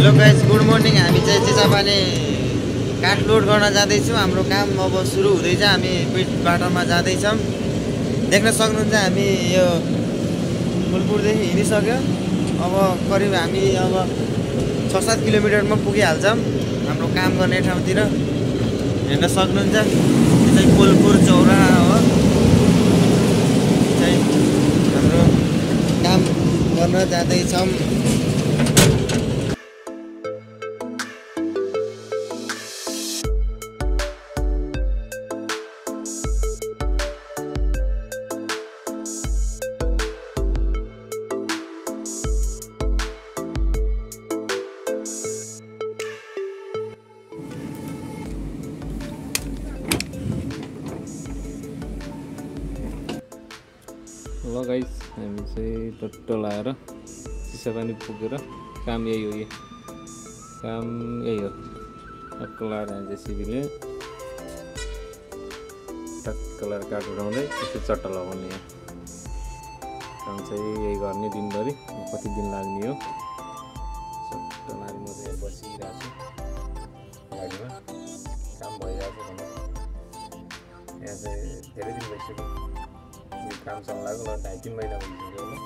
Hello guys, good morning. हामी चाहिँ चिसापानी काठ लोड गर्न जाँदैछौँ। हाम्रो काम अब सुरु हुँदैछ। हामी पिट बाटोमा जाँदैछौँ। देख्न सक्नुहुन्छ हामी यो फुलपुरदेखि हिँडिसक्यो। अब करिब हामी अब 6-7 किलोमिटरमा पुगिहाल्छौँ हाम्रो काम गर्ने ठाउँतिर। हेर्न सक्नुहुन्छ यो चाहिँ फुलपुर चौराहा हो। चाहिँ हाम्रो काम गर्न जाँदैछौँ। ल गाइस, हामी चाहिँ टोटल आएर चिसापानी पुगेर काम यही हो। काम यही हो। टक्क लाएर जेसीबीले टक्क लाएर काठ उठाउँदै यसो चट्टा लगाउने हो। काम चाहिँ यही गर्ने दिनभरि। कति दिन लाग्ने हो चट्टा लाएर म चाहिँ बसिरहेको छु गाडीमा। काम भइरहेको छ भनौँ। यहाँ चाहिँ धेरै दिन भइसक्यो काम चल्न लाग्यो। ल 2.5-3 महिना भइसक्यो होला।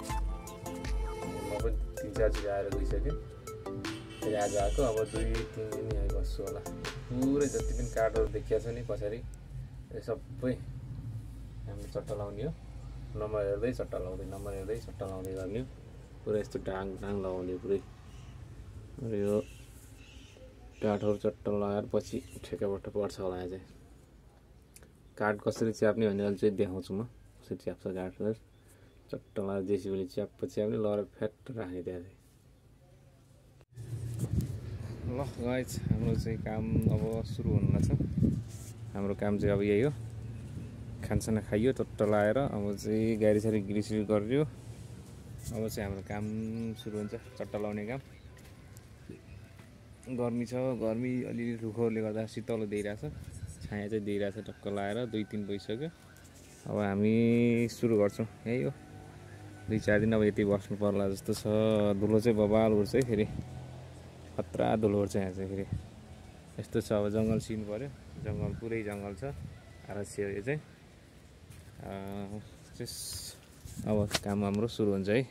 म पनि 3-4 चोटि आएर गइसकेँ। फेरि आज आएको। अब 2-3 दिन यहाँ बस्छु होला। पुरै जति पनि काठहरू देखिया छ नि पछाडि सबै हामीले चट्टा लाउने हो। नम्बर हेर्दै चट्टा लाउँदै, नम्बर हेर्दै चट्टा लाउँदै गर्ने हो। पुरा यस्तो डाङ लगाउने पुरै। यो काठहरू चट्टा लगाएर पछि ठेकाबाट पर्छ होला। यहाँ चाहिँ काठ कसरी च्याप्ने भन्ने चाहिँ देखाउँछु म। कसरी च्याप्छ काठहरू। चट्टा लगाएर जेसीबीले च्याप्ने लगाएर फ्याट राख्ने त्यहाँ चाहिँ। ल गाइस, हाम्रो चाहिँ काम अब सुरु हुन लाग्छ। हाम्रो काम चाहिँ अब यही हो। खानसाना खाइयो, चट्टा लगाएर अब चाहिँ गाडी साडी ग्रिसिल गरियो। अब चाहिँ हाम्रो काम सुरु हुन्छ, चट्टा लाउने काम। गर्मी छ, गर्मी अलिअलि रुखहरूले गर्दा शीतल दिइरहेछ। छाया चाहिँ दिइरहेछ। टक्क लगाएर 2-3 भइसक्यो। अब हामी सुरु गर्छौँ। यही हो, 2-4 दिन अब यति बस्नु पर्ला जस्तो छ। धुलो चाहिँ बबाल उड्छ है। फेरि खतरा धुलो उड्छ यहाँ चाहिँ। फेरि यस्तो छ। अब जङ्गल सिनु पऱ्यो। जङ्गल पुरै जङ्गल छ। आरसी हो यो चाहिँ। अब काम हाम्रो सुरु हुन्छ है।